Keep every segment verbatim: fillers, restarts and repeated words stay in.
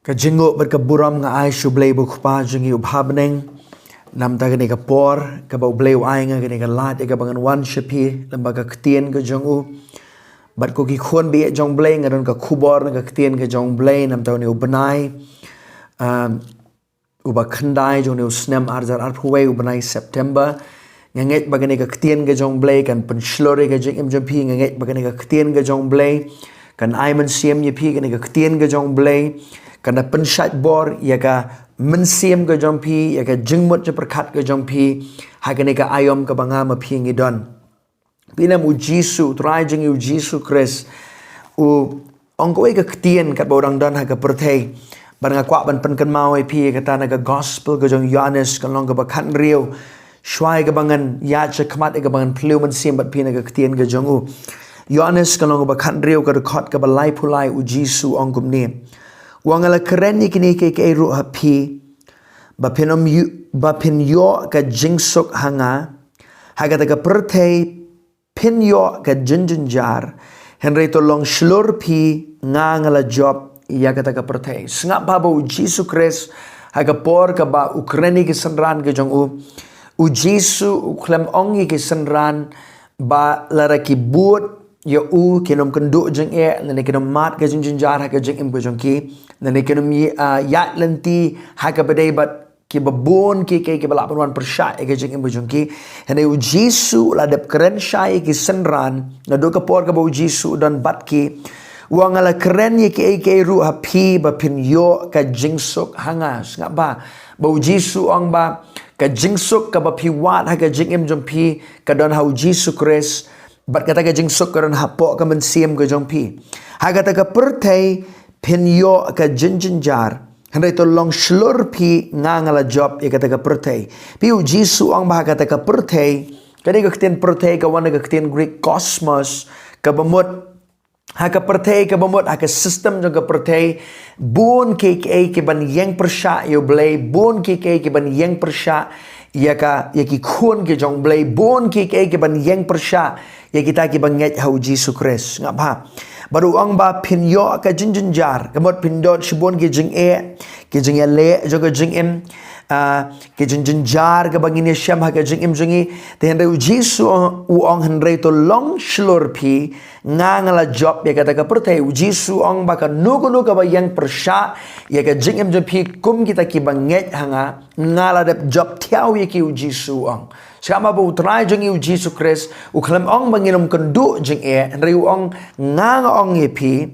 Ka jingnguh bad ka burom nga ai sha U Blei U Kpa jong ngi uba ha bneng. Namar kane ka por kaba U Blei u ai nga kane ka lad ïa kaba ngan wan sha phi lyngba ka ktien ka jong u. Bad ko ki khun baieit jong U Blei, nga don ka khubor na ka ktien ka jong U Blei namar une u bnai, um, uba khyndai jong une u snem ar hajar arphew wei, u bnai September. Nga ngeit ba kane ka ktien ka jong U Blei kan pynshlur ïa ka jingim jong phi. Nga ngeit ba kane ka ktien ka jong U Blei kan ai mynsiem ïa phi. Kane ka ktien ka jong U Blei kan da pynshait bor ïa ka mynsiem ka jong phi, ïa ka jingmut jingpyrkhat ka jong phi ha kane ka aïom kaba nga ma phi ngi don. Phi, namar U Jisu, U Trai jong ngi U Jisu Khrist, u ong kawei ka ktien katba u dang don ha ka pyrthei. Bad nga kwah ban pynkynmaw ïa phi kata na ka gospel ka jong u Ïoannis, ka lynnong kaba khathynriew. Shuwa ïa kaba ngan ïaid shakhmat, ïa kaba ngan phylliew mynsiem bad phi na ka ktien ka jong u. Ïoannis, ka lynnong kaba khathynriew, ka dkhot kaba laiphew lai, U Jisu u ong kumne. U ong, nga la kren ïa kine kiei kiei ruh ha phi, ba phin ym ïoh, ba phin ïoh ka jingsuk ha nga. Ha kata ka pyrthei phin ïoh ka jingjynjar, hynrei to long shlur phi, nga nga la jop ïa kata ka pyrthei. Sngap bha ba U Jisu Khrist ha ka por kaba u kren ïa ki synran ka jong u, U Jisu u khlem ong ïa ki synran ba lada ki bud ïa u kin ym kynduh jingeh, lane kin ym mad ka jingjynjar ha ka jingim ka jong ki, lane kin ym ïa, ah, ïaid lynti ha kaba dei bad kiba bun kiei kiei kiba lah ban wan pyrshah ïa ka jingim ka jong ki. Hynrei U Jisu u la dep kren shai ïa ki synran naduh ka por kaba U Jisu u don bad ki. U ong, nga la kren ïa kiei kiei ruh ha phi ba phin ïoh ka jingsuk ha nga. Sngap bha ba U Jisu u ong ba ka jingsuk kaba phi wad ha ka jingim jong phi ka don ha U Jisu Khrist. Bad kata ka jingsuk ka don hapoh ka mynsiem ka jong phi. Ha kata ka pyrthei phin ïoh ka jingjynjar, hynrei to long shlur phi, nga nga la jop ïa kata ka pyrthei. Phi, U Jisu u ong ba ha kata ka pyrthei, kane ka ktien pyrthei ka wan na ka ktien Greek cosmos, kaba mut ha ka pyrthei, kaba mut ha ka system jong ka pyrthei, bun kiei kiei kiban ïeng pyrshah ïa U Blei, bun kiei kiei kiban ïeng pyrshah ïa ka, ïa ki khun ki jong U Blei, bun kiei kiei kiban ïeng pyrshah ïa kita kiba ngeit ha U Jisu Khrist. Sngap bha. Bad u ong ba phin ïoh ka jingjynjar, ka mut phin don shibun ki jingeh, ki jingeh leh jong ka jingim, ah, ki jingjynjar kaba ngin ïa shem ha ka jingim jong ngi. Te hynrei U Jisu u ong, hynrei to long shlur phi, nga nga la jop ïa kata ka pyrthei. U Jisu u ong ba kano kano kaba ïeng pyrshah ïa ka jingim jong phi kum kita kiba ngeit ha nga, nga la dep jop thiaw ïa ki, U Jisu u ong. Sngap bha ba U Trai jong ngi U Jisu Khrist u khlem ong ba ngin ym kynduh jingeh, hynrei u ong, nga nga ong ïa phi,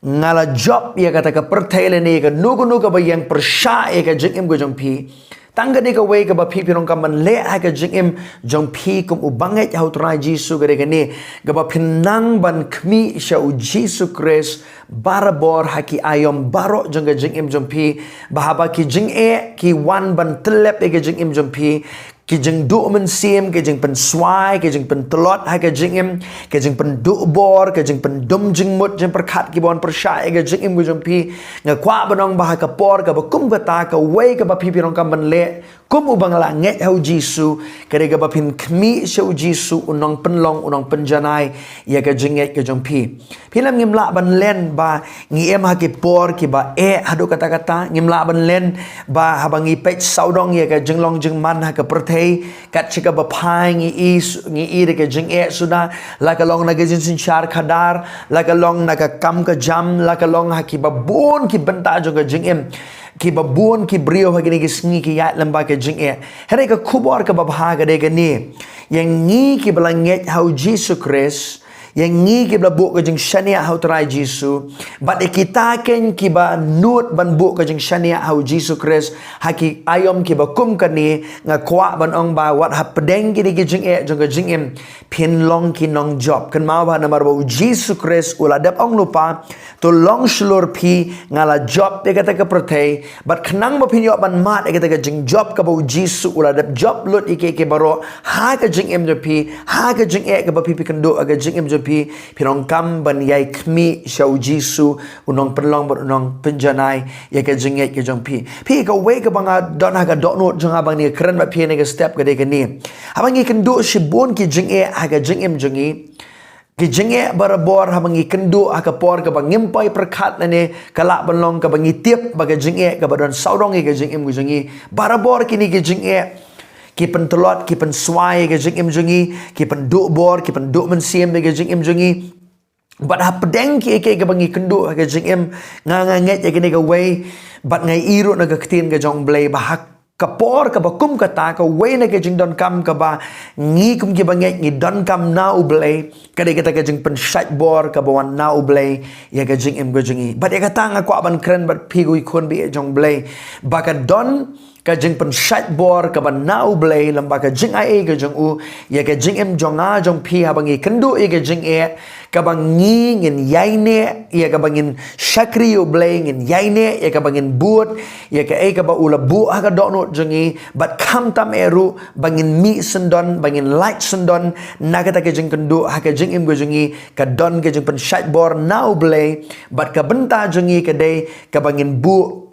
nga la jop ïa kata ka pyrthei lane ïa kano kano kaba ïeng pyrshah ïa ka jingim ka jong phi. Tang kane kawei kaba phi phi donkam ban leh ha ka jingim jong phi kum u bangeit ha U Trai Jisu ka dei kane, kaba phin nang ban khmih sha U Jisu Khrist barabor ha ki aïom baroh jong ka jingim jong phi, ba haba ki jingeh ki wan ban tyllep ïa ka jingim jong phi, ki jingduh mynsiem, ki jingpynswai, ki jingpyntlot ha ka jingim, ki jingpynduh bor, ki jingpyndum jingmut jingpyrkhat kiba wan pyrshah ïa ka jingim ka jong phi. Nga kwah ban ong ba ha ka por kaba kum kata, kawei kaba phi phi donkam ban leh kum uba nga la ngeit ha U Jisu ka dei kaba phin khmih sha U Jisu, u nongpynlong, u nongpynjanai ïa ka jingngeit ka jong phi. Phi, lem ngim lah ban len ba ngi im ha ki por kiba eh haduh katta katta. Ngim lah ban len ba haba ngi peit sawdong ïa ka jinglong jingman ha ka pyrthei, kat shaba phai ngi i, ngi i da ka jingeh suda, la ka long na ka jingsynshar khadar, la ka long na ka kam ka jam, la ka long ha kiba bun ki bynta jong ka jingim. Kiba bun ki briew ha kine ki sngi ki ïaid lyngba ka jingeh. Hynrei ka khubor kaba bha ka dei kane, ïa ngi kiba la ngeit ha U Jisu Khrist, ïa ngi kiba la buh ka jingshaniah ha U Trai Jisu, bad ïa kita kein kiba nud ban buh ka jingshaniah ha U Jisu Khrist ha ki aïom kiba kum kane, nga kwah ban ong ba wat hapdeng kine ki jingeh jong ka jingim, phin long ki nongjop. Kynmaw ba namar ba U Jisu Khrist u la dep ong lypa, to long shlur phi, nga la jop ïa kata ka pyrthei. Bad khnang ba phin ïoh ban mad ïa kata ka jingjop kaba U Jisu u la dep jop lut ïa kiei kiei baroh ha ka jingim jong phi, ha ka jingeh kaba phi phi kynduh ha ka jingim jong phi, phi donkam ban ïai khmih sha U Jisu, u nongpynlong bad u nongpynjanai ïa ka jingngeit ka jong phi. Phi, kawei kaba nga don ha ka dohnud jong nga ba ngan ïa kren bad phi ha kane ka step ka dei kane. Haba ngi kynduh shibun ki jingeh ha ka jingim jong ngi, Ki jingeh barabor haba ngi kynduh ha ka por kaba ngim poi pyrkhat lane ka lah ban long kaba ngi tip ba ka jingeh kaba don sawdong ïa ka jingim ka jong ngi. Barabor kine ki jingeh ki pyntlot, ki pynswai ïa ka jingim jong ngi, ki pynduh bor, ki pynduh mynsiem ïa ka jingim jong ngi. Bad hapdeng kiei kiei kaba ngi kynduh ha ka jingim, nga nga ngeit ïa kane kawei, bad nga ïohi ruh na ka ktien ka jong U Blei ba ha ka por kaba kum kata, kawei na ka jingdonkam kaba ngi kum kiba ngeit ngi donkam na U Blei, ka dei kata ka jingpynshait bor kaba wan na U Blei ïa ka jingim ka jong ngi. Bad ïa kata nga kwah ban kren bad phi ko i khun baieit jong U Blei, ba ka don ka jingpynshait bor kaba na U Blei lem bad ka jingai ei ka jong u ïa ka jingim jong nga jong phi haba ngi kynduh ïa ka jingeh, kaba ngi ngin ïaineh ïa kaba ngin shakri U Blei, ngin ïaineh ïa kaba ngin bud ïa kaei kaba u la buh ha ka dohnud jong ngi, bad khamtam eh ruh ba ngin mih syndon, ba ngin lait syndon na kata ka jingkynduh ha ka jingim ka jong ngi. Ka don ka jingpynshait bor na U Blei, bad ka bynta jong ngi ka dei kaba ngin buh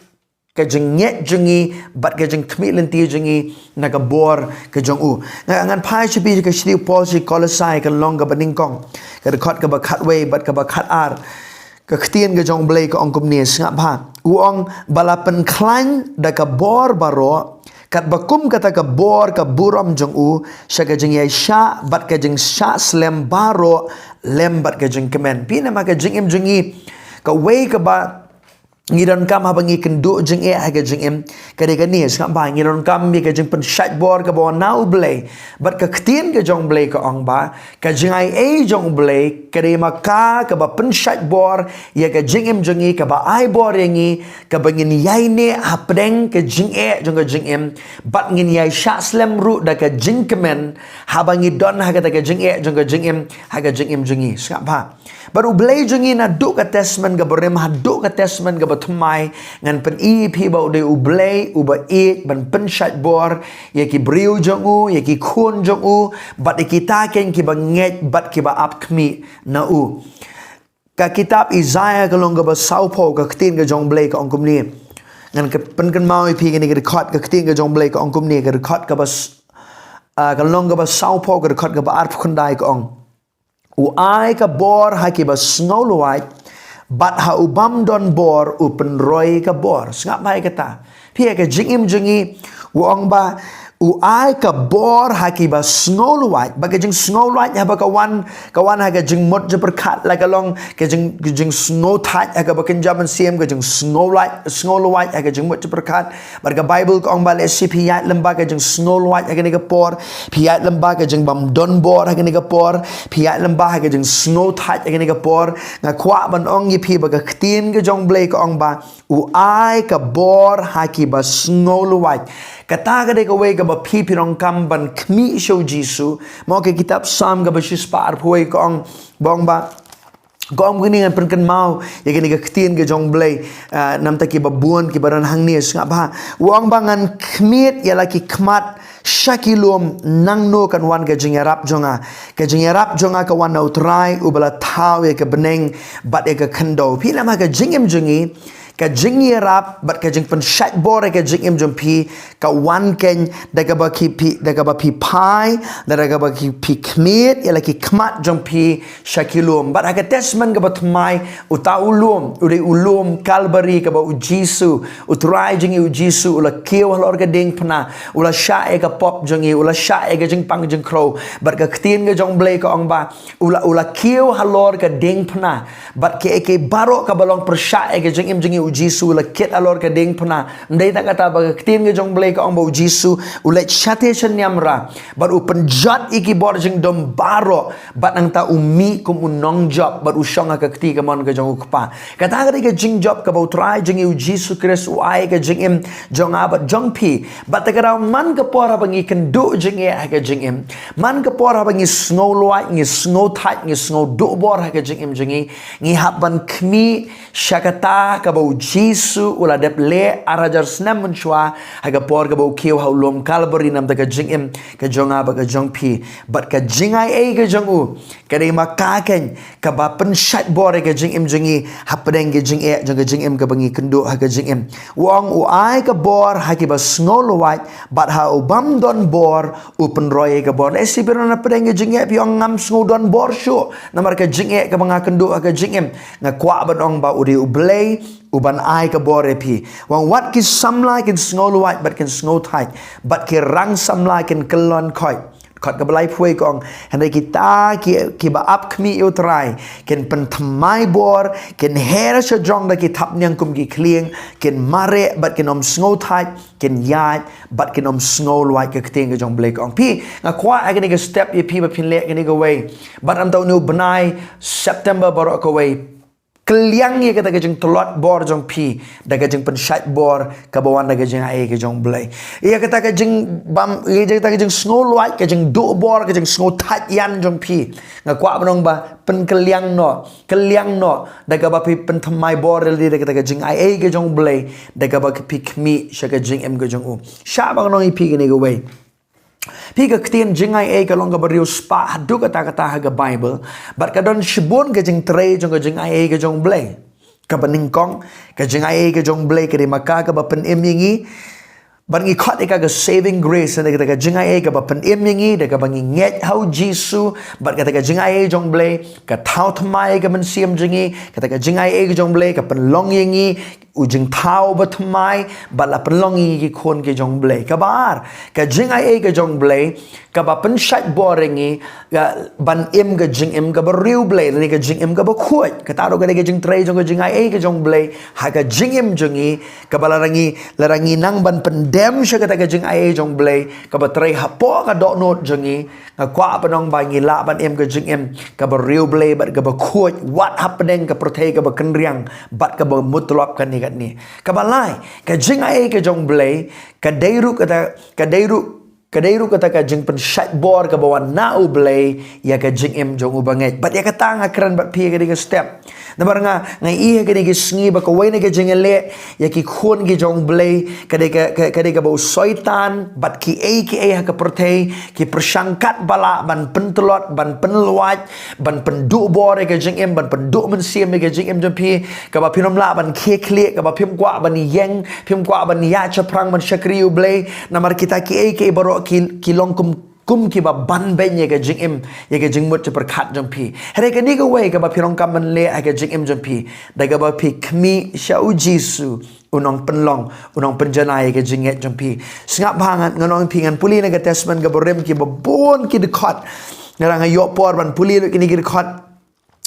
ka jingngeit jong ngi bad ka jingkhmih lynti jong ngi na ka bor ka jong u. Nga ngan phai sha phi ka shithi u Paul sha ki Kolosai, ka lynnong kaba nyngkong, ka dkhot kaba khatwei bad kaba khatar. Ka ktien ka jong U Blei ka ong kumne, sngap bha. U ong, ba la pynkhlaiñ da ka bor baroh, katba kum kata ka bor ka burom jong u, sha ka jingïaishah bad ka jingshah slem baroh lem bad ka jingkmen. Phi, namar ka jingim jong ngi, kawei kaba ngi donkam haba ngi kynduh jingeh ha ka jingim, ka dei kane, sngap bha, ngi donkam ïa ka jingpynshait bor kaba wan na U Blei. Bad ka ktien ka jong U Blei ka ong ba ka jingai ei jong U Blei ka dei ma ka kaba pynshait bor ïa ka jingim jong ngi, kaba ai bor ïa ngi, kaba ngin ïaineh hapdeng ka jingeh jong ka jingim, bad ngin ïaishah slem ruh da ka jingkmen haba ngi don ha kata ka jingeh jong ka jingim ha ka jingim jong ngi, sngap bha. Bad U Blei jong ngi naduh ka Testament kaba rim haduh ka Testament kaba thymmai, ngan pyni ïa phi ba u dei U Blei uba ïeit ban pynshait bor ïa ki briew jong u, ïa ki khun jong u, bad ïa kita ken kiba ngeit bad kiba ap khmih na u. Ka kitab Isaiah ka lynnong kaba sawphew, ka ktien ka jong U Blei ka ong kumne. Ngan ka pynkynmaw ïa phi kane ka dkhot, ka ktien ka jong U Blei ka ong kumne, ka dkhot kaba s-, ah, ka lynnong kaba sawphew, ka dkhot kaba arphew khyndai ka ong. U ai ka bor ha kiba sngewlwait, bad ha u bym don bor u pynroi ka bor. Sngap bha ïa kata. Phi, ha ka jingim jong ngi, u ong ba u ai ka bor ha kiba sngewlwait. Bad ka jingsngewlwait haba ka wan, ka wan ha ka jingmut jingpyrkhat, la ka long ka jing, ka jingsngewthait ha kaba kynja mynsiem, ka jingsngewlwait, sngewlwait ha ka jingmut jingpyrkhat. Bad ka Baibl ka ong ba lehse phi ïaid lem bad ka jingsngewlwait ha kane ka por, phi ïaid lem bad ka jingbymdon bor ha kane ka por, phi ïaid lem bad ha ka jingsngewthait ha kane ka por. Nga kwah ban ong ïa phi ba ka ktien ka jong U Blei ka ong ba u ai ka bor ha kiba sngewlwait. Kata ka dei kawei kaba phi phi donkam ban khmih sha U Jisu. Mo, ka kitab Salm kaba shispah arphew wei ka ong, ba ong ba Ka ong kane, ngan pynkynmaw ïa kane ka ktien ka jong U Blei, ah, namar ki babun kiba don hangne, sngap bha. U ong ba ngan khmied ïa la ki khmat sha ki lum, nangno kan wan ka jingïarap jong nga. Ka jingïarap jong nga ka wan na U Trai uba la thaw ïa ka bneng bad ïa ka khyndew. Phi, namar ka jingim jong ngi, ka jingïarap bad ka jingpynshait bor ïa ka jingim jong phi, ka wan keiñ da kaba ki phi, da kaba phi phai, da kaba ki phi khmied ïa la ki khmat jong phi sha ki lum. Bad ha ka Testament kaba thymmai, uta u lum u dei u lum Kalbari, kaba U Jisu, U Trai jong ngi U Jisu, u la kiew halor ka diengphna, u la shah ïa ka pop jong ngi, u la shah ïa ka jingpang jingkhrew. Bad ka ktien ka jong U Blei ka ong ba u la, u la kiew halor ka diengphna. Bad kaei kaei baroh kaba long pyrshah ïa ka jingim jong ngi, U Jisu u la kit halor ka diengphna. Ym dei tang kata, ba ka ktien ka jong U Blei ka ong ba U Jisu u leit shatei sha niamra, bad u pynjot ïa ki bor jingdum baroh, bad nangta u mih kum u nongjop, bad u shong ha ka kti kamon ka jong U Kpa. Kata ka dei ka jingjop kaba U Trai jong ngi U Jisu Khrist u ai ïa ka jingim jong nga bad jong phi. Bad te ka daw, man ka por haba ngi kynduh jingeh ha ka jingim, man ka por haba ngi sngewlwait, ngi sngewthait, ngi sngewduh bor ha ka jingim jong ngi, ngi hap ban khmih sha kata kaba U Jisu u la dep leh ar hajar snem mynshuwa ha ka por kaba u kiew ha u lum Kalbari namar ka jingim ka jong nga bad ka jong phi. Bad ka jingai ei ka jong u ka dei ma ka keiñ kaba pynshait bor ïa ka jingim jong ngi hapdeng ka jingeh jong ka jingim kaba ngi kynduh ha ka jingim. U ong u ai ka bor ha kiba sngewlwait bad ha u bym don bor u pynroi ïa ka bor. Lehse phi don hapdeng ka jingeh phi ong ngam sngew don bor shuh namar ka jingeh kaba nga kynduh ha ka jingim. Nga kwah ban ong ba u dei u Blei u ban ai ka bor ïa phi. U ong wat ki samla kin sngewlwait bad kin sngewthait bad ki rang samla kin kyllon khoit. Kot kaba laiphew ka ong hynrei kita ki kiba ap khmih ïa u Trai kin pynthymmai bor, kin her sha jrong da ki thapniang kum ki khlieng, kin mareh bad kin ym sngewthait, kin ïaid bad kin ym sngewlwait. Ka ktien ka jong u Blei ka ong phi, nga kwah ïa kane ka step ïa phi ba phin leh kane kawei. Bad namar une u bnai September baroh kawei, kylliang ïa kata ka jingtlot bor jong phi da ka jingpynshait bor kaba wan da ka jingai ei ka jong u Blei. Ïa kata ka jingbam, ïa kata ka jingsngewlwait, ka jingduh bor, ka jingsngewthait ïan jong phi, nga kwah ban ong ba pynkylliang noh, kylliang noh da kaba phi pynthymmai bor ïa lade da kata ka jingai ei ka jong u Blei, da kaba phi khmih sha ka jingim ka jong u. Shah ba ngan ong ïa phi kane kawei. Phi, ka ktien jingai ei ka long kaba riewspah haduh katta katta ha ka Baibl. Bad ka don shibun ka jingtrei jong ka jingai ei ka jong u Blei. Kaba nyngkong, ka jingai ei ka jong u Blei ka dei ma ka kaba pynim ïa ngi. Bad ngi khot ïa ka ka saving grace, da kata ka jingai ei kaba pynim ïa ngi da kaba ngi ngeit ha u Jisu. Bad kata ka jingai ei jong u Blei ka thaw thymmai ïa ka mynsiem jong ngi. Kata ka jingai ei ka jong u Blei ka pynlong ïa ngi u jingthaw ba thymmai bad la pynlong ïa ngi ki khun ki jong u Blei. Kaba ar, ka jingai ei ka jong u Blei kaba pynshait bor ïa ngi, ka ban im ka jingim kaba riewblei, lane ka jingim kaba khuid. Kata ruh ka dei ka jingtrei jong ka jingai ei ka jong u Blei ha ka jingim jong ngi, kaba lada ngi, lada ngi nang ban pyndem sha kata ka jingai ei jong u Blei kaba trei hapoh ka dohnud jong ngi, nga kwah ban ong ba ngi lah ban im ka jingim kaba riewblei bad kaba khuid wat hapdeng ka pyrthei kaba kynriang bad kaba mutlop kane kane. Kaba lai, ka jingai ei ka jong u Blei ka dei ruh kata, ka dei ruh, ka dei ruh kata ka jingpynshait bor kaba wan na u Blei ïa ka jingim jong u bangeit. Bad ïa kata nga kren bad phi ïa kane ka step. Namar nga, nga ïohi ha kine ki sngi ba kawei na ka jingïaleh ïa ki khun ki jong u Blei ka dei ka, ka, ka dei kaba u Soitan bad kiei kiei ha ka pyrthei ki pyrshang katba lah ban pyntlot, ban pynlwait, ban pynduh bor ïa ka jingim, ban pynduh mynsiem ïa ka jingim jong phi, kaba phin ym lah ban khie khlieh, kaba phim kwah ban ïeng, phim kwah ban ïaid shaphrang ban shakri ïa u Blei. Namar kita kiei kiei baroh ki, ki long kum, kum kiba banbeiñ ïa ka jingim, ïa ka jingmut jingpyrkhat jong phi. Hynrei kane kawei kaba phi donkam ban leh ha ka jingim jong phi, da kaba phi khmih sha u Jisu, u nongpynlong, u nongpynjanai ïa ka jingngeit jong phi. Sngap bha, ngan, ngan ong ïa phi, ngan pule na ka Testament kaba rim kiba bun ki dkhot. Nga dang ïoh por ban pule lut kine ki dkhot.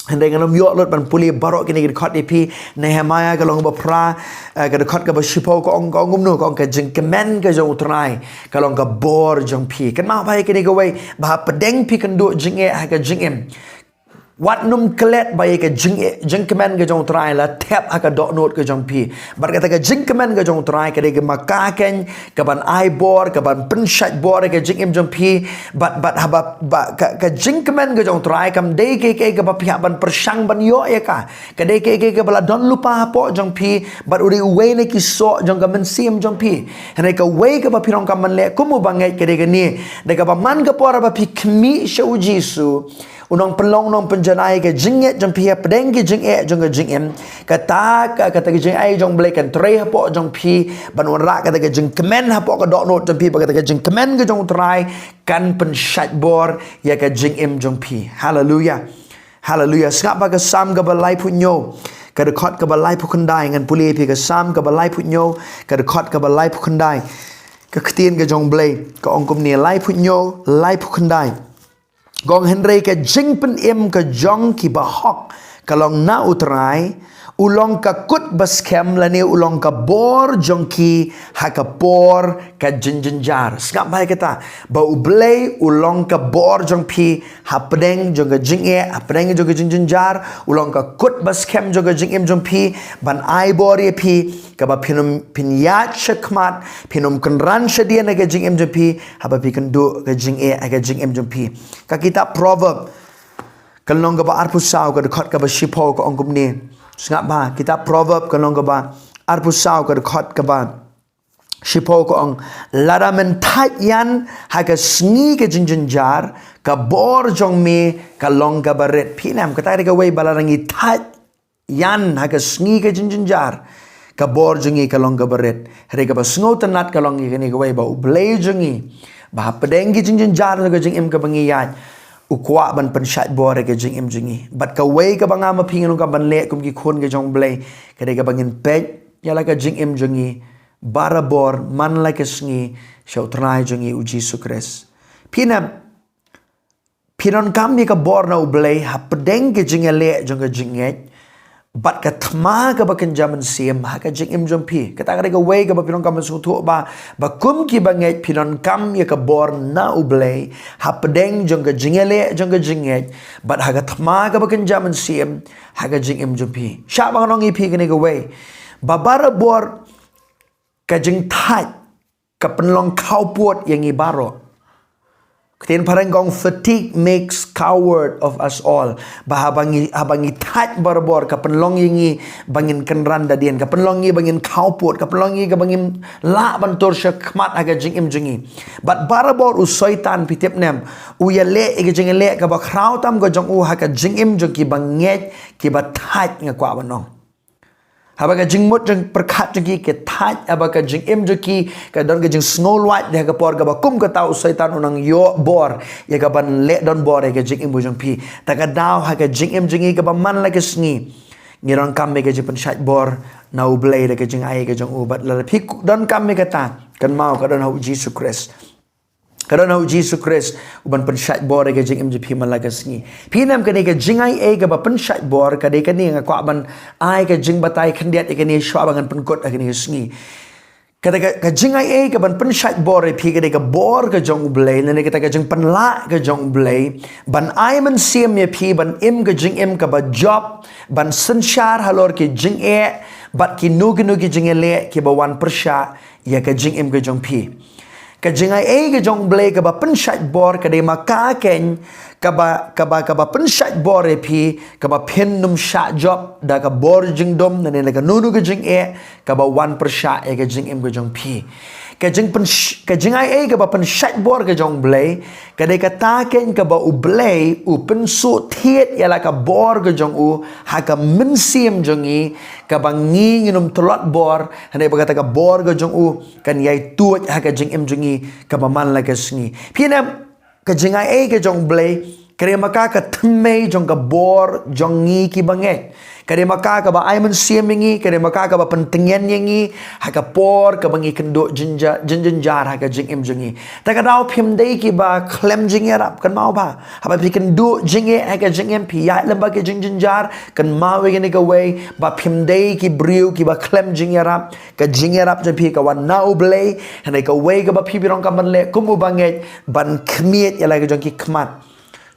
Hynrei ngan ym ïoh lut ban pule baroh kine ki dkhot ïa phi. Nehemiah ka long ba phra, eh, ka dkhot kaba shiphew ka ong, ka ong kumno, ka ong ka jingkmen ka jong u Trai ka long ka bor jong phi. Kynmaw bha ïa kine kawei, ba hapdeng phi kynduh jingeh ha ka jingim, wat nym klet ba ïa ka jingeh, jingkmen ka jong u Trai la thep ha ka dohnud ka jong phi. Bad kata ka jingkmen ka jong u Trai ka dei ka ma ka keiñ kaban ai bor, kaban pynshait bor ïa ka jingim jong phi. Bad, bad haba, ba, ka, ka jingkmen ka jong u Trai kam dei kaei kaei kaba phi hap ban pyrshang ban ïoh ïa ka. Ka dei kaei kaei kaba la don lypa hapoh jong phi, bad u dei uwei na ki soh jong ka mynsiem jong phi. Hynrei kawei kaba phi donkam ban leh kum u bangeit ka dei kane, da kaba man ka por ba phi khmih sha u Jisu, u nongpynlong, u nongpynjanai ïa ka jingngeit jong phi hapdeng ki jingeh jong ka jingim. Kata ka, kata ka jingai jong u Blei kan trei hapoh jong phi, ban wanrah kata ka jingkmen hapoh ka dohnud jong phi, bad kata ka jingkmen ka jong u Trai kan pynshait bor ïa ka jingim jong phi. Haleluia. Haleluia. Sngap bha ka Salm kaba laiphew hynñiew, ka dkhot kaba laiphew khyndai, ngan pule ïa phi ka Salm kaba laiphew hynñiew, ka dkhot kaba laiphew khyndai. Ka ktien ka jong u Blei ka ong kumne, laiphew hynñiew, laiphew khyndai. Ka ong, hynrei ka jingpynim ka jong ki bahok ka long na u Trai, u long ka kut baskhem lane u long ka bor jong ki ha ka por ka jingjynjar. Sngap bha ïa kata, ba u Blei u long ka bor jong phi hapdeng jong ka jingeh, hapdeng jong ka jingjynjar, u long ka kut baskhem jong ka jingim jong phi, ban ai bor ïa phi, kaba phin ym, phin ïaid shakhmat, phin ym kynran shadien ha ka jingim jong phi, haba phi kynduh ka jingeh ha ka jingim jong phi. Ka kitab Proverb, ka lynnong kaba arphew saw, ka dkhot kaba shiphew, ka ong kumne. Sngap bha, kitab Proverb ka lynnong kaba arphew saw ka dkhot kaba shiphew ka ong, lada men thait ïan ha ka sngi ka jingjynjar, ka bor jong me ka long kaba rit. Phi ïohi em, kata ka dei kawei ba lada ngi thait ïan ha ka sngi ka jingjynjar, ka bor jong ngi ka long kaba rit. Hynrei kaba sngewtynnat ka long ïa kane kawei, ba U Blei jong ngi, ba hapdeng ki jingjynjar jong ka jingim kaba ngi ïaid, u kwah ban pynshait bor ïa ka jingim jong ngi. Bad kawei kaba nga ma phi ngi donkam ban leh kum ki khun ka jong U Blei, ka dei kaba ngin peit ïa la ka jingim jong ngi barabor, man la ka sngi, sha U Trai jong ngi U Jisu Khrist. Phi ïohi em, phi donkam ïa ka bor na U Blei hapdeng ka jingïaleh jong ka jingngeit bad ka thma kaba kynja mynsiem ha ka jingim jong phi. Kata ka dei kawei kaba phi donkam ban sngewthuh, ba, ba kum ki bangeit phi donkam ïa ka bor na U Blei hapdeng jong ka jingïaleh jong ka jingngeit bad ha ka thma kaba kynja mynsiem ha ka jingim jong phi. Shah ba ngan ong ïa phi kane kawei, ba barabor ka jingthait ka pynlong khawpud ïa ngi baroh. Ka ktien phareng ka ong, fatigue makes coward of us all. Ba haba ngi, haba ngi thait barabor, ka pynlong ïa ngi ba ngin kynran da dien, ka pynlong ïa ngi ba ngin khawpud, ka pynlong ïa ngi ba ngim lah ban tur shakhmat ha ka jingim jong ngi. Bad barabor u Soitan, phi tip ne em, u ïaleh ïa ka jingïaleh kaba khraw tam ka jong u ha ka jingim jong ki bangeit kiba thait, nga kwah ban ong. Haba ka jingmut jingpyrkhat jong ki ka thait, haba ka jingim jong ki ka don ka jingsngewlwait, ha ka por kaba kum kata u Soitan u nang ïoh bor ïa ka ban leh donbor ïa ka jingim ka jong phi. Ta ka daw ha ka jingim jong ngi kaba man la ka sngi, ngi donkam ïa ka jingpynshait bor na U Blei da ka jingai ka jong u. Bad lada phi donkam ïa kata, kynmaw ka don ha U Jisu Khrist. Ka don ha U Jisu Khrist u ban pynshait bor ïa ka jingim jong phi man la ka sngi. Phi ïohi em, kane ka jingai ei kaba pynshait bor, ka dei kane nga kwah ban ai ka jingbatai khyndiat ïa kane shuwa ba ngan pynkut ha kane ka sngi. Kata ka, ka jingai ei kaban pynshait bor ïa phi ka dei ka bor ka jong U Blei, lane kata ka jingpynlah ka jong U Blei ban ai mynsiem ïa phi ban im ka jingim kaba jop, ban synshar halor ki jingeh bad kino kino ki jingïaleh kiba wan pyrshah ïa ka jingim ka jong phi. Ka jingai ei ka jong U Blei kaba pynshait bor ka dei ma ka keiñ kaba, kaba, kaba pynshait bor ïa phi, kaba phin ym shah jop da ka bor jingdum, lane da kano kano ka jingeh kaba wan pyrshah ïa ka jingim ka jong phi. Ka jingpynsh-, ka jingai ei kaba pynshait bor ka jong U Blei ka dei kata keiñ kaba U Blei u pynsuhthied ïa la ka bor ka jong u ha ka mynsiem jong ngi, kaba ngi ngin ym tlot bor, hynrei ba kata ka bor ka jong u kan ïai tuid ha ka jingim jong ngi kaba man la ka sngi. Phi ïohi em, ka jingai ei ka jong U Blei ka dei ma ka ka thymmei jong ka bor jong ngi ki bangeit. Ka dei ma ka kaba ai mynsiem ïa ngi, ka dei ma ka kaba pyntngen ïa ngi ha ka por kaba ngi kynduh jynja-, jynjynjar ha ka jingim jong ngi. Ta ka daw phim dei kiba khlem jingïarap, kynmaw bha. Haba phi kynduh jingeh ha ka jingim, phi ïaid lem bad ka jingjynjar, kynmaw ïa kane kawei, ba phim dei ki briew kiba khlem jingïarap. Ka jingïarap jong phi ka wan na U Blei, hynrei kawei kaba phi, phi donkam ban leh kum u bangeit, ban khmied ïa la ka jong ki khmat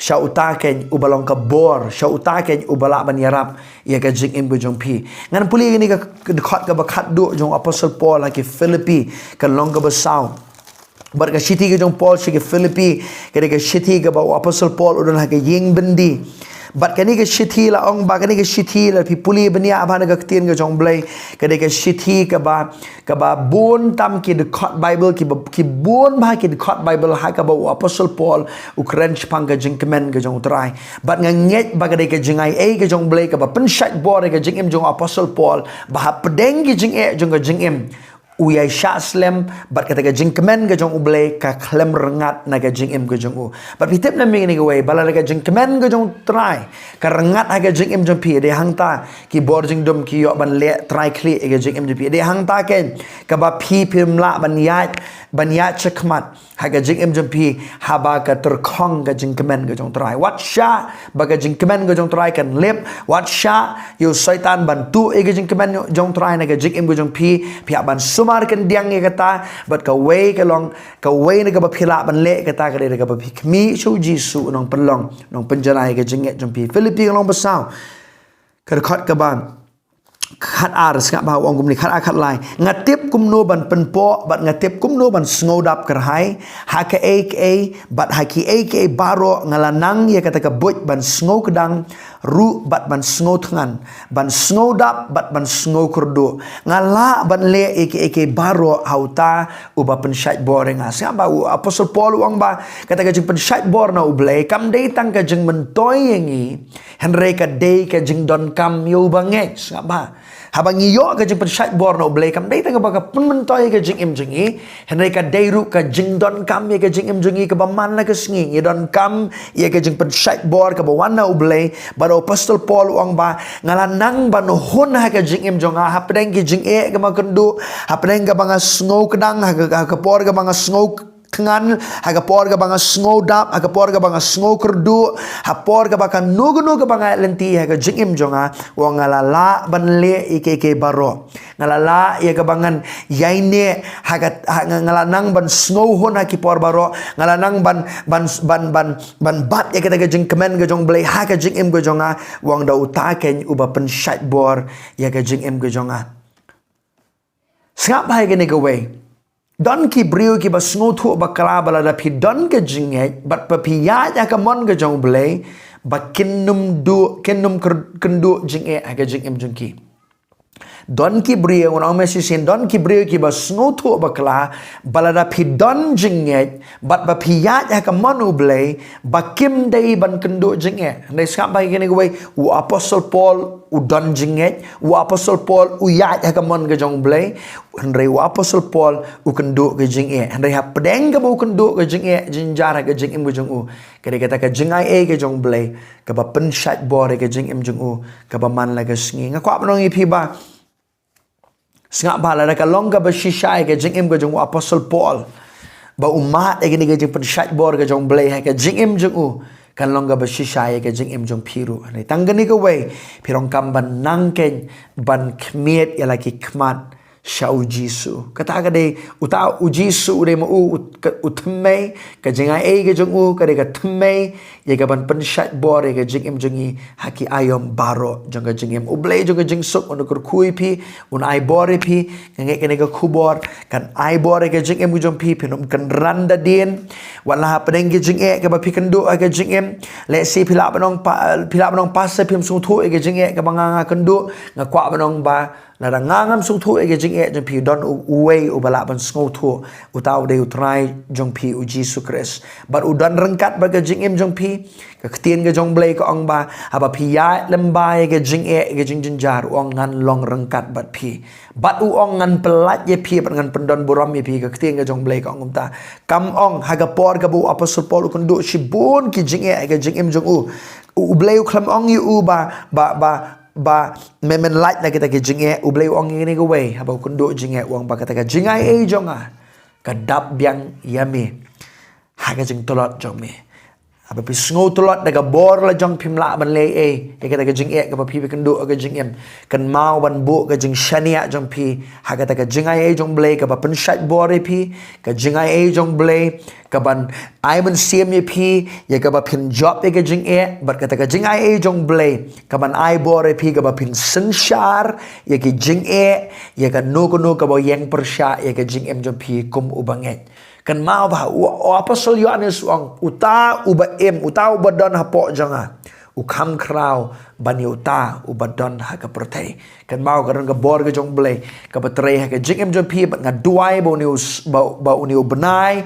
sha uta keiñ uba long ka bor, sha uta keiñ uba lah ban ïarap ïa ka jingim ka jong phi. Ngan pule ïa kane ka dkhot kaba khatduh jong u Apostol Paul ha ki Philippi, ka lynnong kaba saw. Bad ka shithi ka jong Paul sha ki Philippi ka dei ka shithi kaba u Apostol Paul u don ha ka ïing byndi. Bad kane ka shithi la ong ba, kane ka shithi la phi pule bniah bha na ka ktien ka jong U Blei, ka dei ka shithi kaba, kaba bun tam ki dkhot Baibl, kiba, ki bun bha ki dkhot Baibl ha kaba u Apostol Paul u kren shaphang ka jingkmen ka jong U Trai. Bad nga ngeit ba ka dei ka jingai ei ka jong U Blei kaba pynshait bor ïa ka jingim jong u Apostol Paul, ba hapdeng ki jingeh jong ka jingim u ïai shah slem, bad kata ka jingkmen ka jong U Blei ka khlem rngat na ka jingim ka jong u. Bad phi tip ne em, ïa kane kawei, ba lada ka jingkmen ka jong U Trai ka rngat ha ka jingim jong phi, dei hangta ki bor jingdum ki ïoh ban leh trai khlieh ïa ka jingim jong phi. Dei hangta keiñ kaba phi phim lah ban ïaid, ban ïaid shakhmat ha ka jingim jong phi haba ka tyrkhong ka jingkmen ka jong U Trai. Wat shah ba ka jingkmen ka jong U Trai kan lip, wat shah ïa u Soitan ban tuh ïa ka jingkmen jong U Trai na ka jingim ka jong phi. Phi hap ban sumar kyndiang ïa kata, bad kawei ka long, kawei na kaba phi lah ban leh kata ka dei da kaba phi khmih sha u Jisu u nongpynlong, nongpynjlan ïa ka jingngeit jong phi. Philippi ka lynnong ba saw, ka dkhot kaba khatar, sngap bha u ong kumne, khatar khatlai. Nga tip kumno ban pynpoh, bad nga tip kumno ban sngewdap kyrhai ha kaei kaei, bad ha kiei kiei baroh nga la nang ïa kata ka buit ban sngewkdang ruh bad ban sngew thngan, ban sngew dap bad ban sngew kyrduh. Nga lah ban leh ïa kiei kiei baroh ha uta uba pynshait bor ïa nga. Sngap ba u Apostol Paul u ong ba kata ka jingpynshait bor na U Blei kam dei tang ka jingmyntoi ïa ngi, hynrei ka dei ka jingdonkam ïa uba ngeit. Sngap ba haba ngi ïoh ka jingpynshait bor na U Blei, kam dei tang kaba ka pynmyntoi ïa ka jingim jong ngi, hynrei ka dei ruh ka jingdonkam ïa ka jingim jong ngi kaba man la ka sngi. Ngi donkam ïa ka jingpynshait bor kaba wan na U Blei. Bad u Apostol Paul u ong ba nga la nang ban hun ha ka jingim jong nga hapdeng ki jingeh kaba nga kynduh, hapdeng kaba nga sngew kdang, ha ka, ha ka por kaba nga sngew thngan, ha ka por kaba nga sngew dap, ha ka por kaba nga sngew kyrduh, ha por kaba kano kano kaba nga lynti ha ka jingim jong nga, u ong nga la lah ban leh ïa kiei kiei baroh. Nga la lah ïa kaba ngan ïaineh ha ka, ha, nga, nga la nang ban sngew hun ha ki por baroh. Nga la nang ban, ban, ban, ban, ban bat ïa kata ka jingkmen ka jong U Blei ha ka jingim ka jong nga. U ong da uta keiñ uba pynshait bor ïa ka jingim ka jong nga. Sngap ba ha kane kawei, don ki briew kiba sngewthuh bakla ba lada phi don ka jingngeit bad ba phi ïaid ha ka mon ka jong U Blei, ba kin ym duh, kin ym kyr-, kynduh jingeh ha ka jingim jong ki. Don ki briew, ngan ong message sien, don ki briew kiba sngewthuh bakla ba lada phi don jingngeit bad ba phi ïaid ha ka mon U Blei, ba kim dei ban kynduh jingeh. Hynrei sngap ba ha kane kawei, u Apostol Paul u don jingngeit, u Apostol Paul u ïaid ha ka mon ka jong U Blei, hynrei u Apostol Paul u kynduh ka jingeh. Hynrei hapdeng kaba u kynduh ka jingeh, jynjar ha ka jingim ka jong u, ka dei kata ka jingai ei ka jong U Blei kaba pynshait bor ïa ka jingim jong u kaba man la ka sngi. Nga kwah ban ong ïa phi ba sngap ba lada ka long kaba shisha ïa ka jingim ka jong u Apostol Paul ba u mad ïa kane ka jingpynshait bor ka jong U Blei ha ka jingim jong u, kan long kaba shisha ïa ka jingim jong phi ruh. Hynrei tang kane kawei, phi donkam ban nang keiñ ban khmied ïa la ki khmat sha U Jisu. Kata ka dei, uta U Jisu u dei ma u, u, ka, u thymmei, ka jingai ei ka jong u ka dei ka thymmei ïa kaban pynshait bor ïa ka jingim jong ngi ha ki aïom baroh jong ka jingim. U Blei jong ka jingsuk un kyrkhu ïa phi, un ai bor ïa phi. Nga ngeit kane ka khubor kan ai bor ïa ka jingim ka jong phi, phin ym kynran da dien. Wat la hapdeng ki jingeh kaba phi kynduh ha ka jingim, lehse phi lah ban ong pa, phi lah ban ong, Pastor, phim sngewthuh ïa ka jingeh kaba nga, nga kynduh. Nga kwah ban ong ba lada nga ngam sngewthuh ïa ka jingeh jong phi, don u, uwei uba lah ban sngewthuh, uta u dei U Trai jong phi U Jisu Khrist. Bad u don ryngkat bad ka jingim jong phi. Ka ktien ka jong U Blei ka ong ba haba phi ïaid lyngba ïa ka jingeh, ïa ka jingjynjar, u ong ngan long ryngkat bad phi. Bad u ong ngan pyllait ïa phi bad ngan pyndon burom ïa phi. Ka ktien ka jong U Blei ka ong kumta. Kam ong ha ka por kaba u Apostol Paul u kynduh shibun ki jingeh ha ka jingim jong u, U Blei u khlem ong ïa u ba, ba, ba, ba me men lait na kita ki jingeh. U Blei u ong ïa kane kawei, haba u kynduh jingeh u ong ba kata ka jingai ei jong nga ka dap biang ïa me ha ka jingtlot jong me. Haba phi sngew tlot da ka bor la jong, phim lah ban leh ei ei ïa kata ka jingeh kaba phi, phi kynduh ha ka jingim. Kynmaw ban buh ka jingshaniah jong phi ha kata ka jingai ei jong U Blei kaba pynshait bor ïa phi, ka jingai ei jong U Blei kaban ai mynsiem ïa phi ïa kaba phin jop ïa ka jingeh, bad kata ka jingai ei jong U Blei kaban ai bor ïa phi kaba phin synshar ïa ki jingeh, ïa kano kano kaba ïeng pyrshah ïa ka jingim jong phi kum u bangeit. Kynmaw ba u, u Apostol Ïoannis u ong, uta uba im, uta uba don hapoh jong nga, u kham khraw ban ïa uta uba don ha ka pyrthei. Kynmaw ka don ka bor ka jong U Blei kaba trei ha ka jingim jong phi, bad nga duwai ba une u s-, ba, ba une u bnai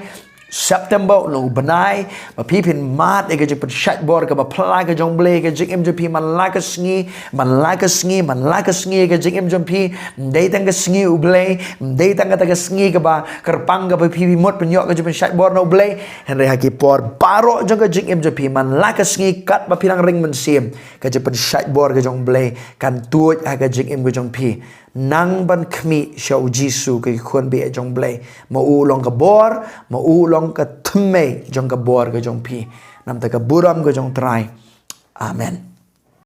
September un long u bnai ba phi phin mad ïa ka jingpynshait bor kaba phylla ka jong U Blei ha ka jingim jong phi man la ka sngi, man la ka sngi, man la ka sngi ha ka jingim jong phi. Ym dei tang ka sngi U Blei, ym dei tang kata ka sngi kaba kyrpang kaba phi, phi mut pynïoh ka jingpynshait bor na U Blei. Hynrei ha ki por baroh jong ka jingim jong phi, man la ka sngi, katba phi nang ring mynsiem, ka jingpynshait bor ka jong U Blei kan tuid ha ka jingim ka jong phi. Nang ban khmih sha U Jisu, ka khun bieit jong U Blei. Ma u long ka bor, ma u long ka thymmei jong ka bor ka jong phi. Namar ka burom ka jong U Trai. Amen.